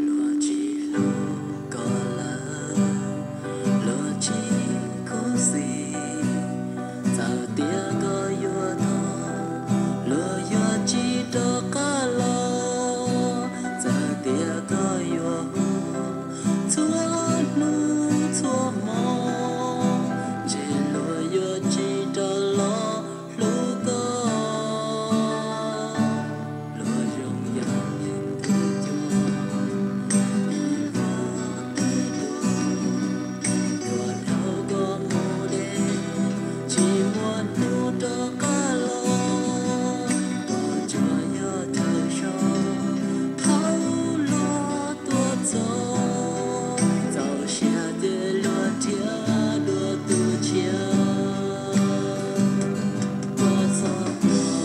Luag tsis hlub koj lawm, luag tsis khuv xim. Txawm tias koj yuav thov, luag yuav tsis rov qab los. Txawm tias koj yuav hu txhua hnub txhua hmo, ntshe luag yuav tsis rov los hlub koj. Luag zoo yam neeg twb cuag ib vuag twb dua, dua dhau koj mus deb, tsis muaj hnub rov qab los. Koj tsuas yog chaw so thaum luag tuaj txog, txaus siab ces luag nrhiav dua tus tshiab. Koj txhob ua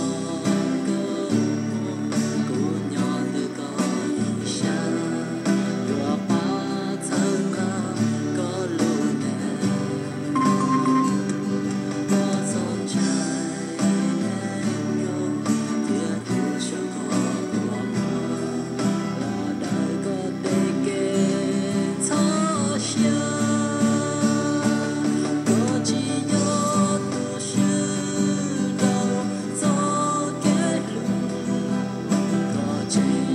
koj muag, kuv nyob ntawm koj ib sab, yuav pab txhawb nqa koj lub neej. Koj txhob ntshai, thiab kuv xyaum koj ua muag los daws koj tej kev txhawj xyaw. Koj tsis yog tus swb rau txoj kev hlub, koj tseem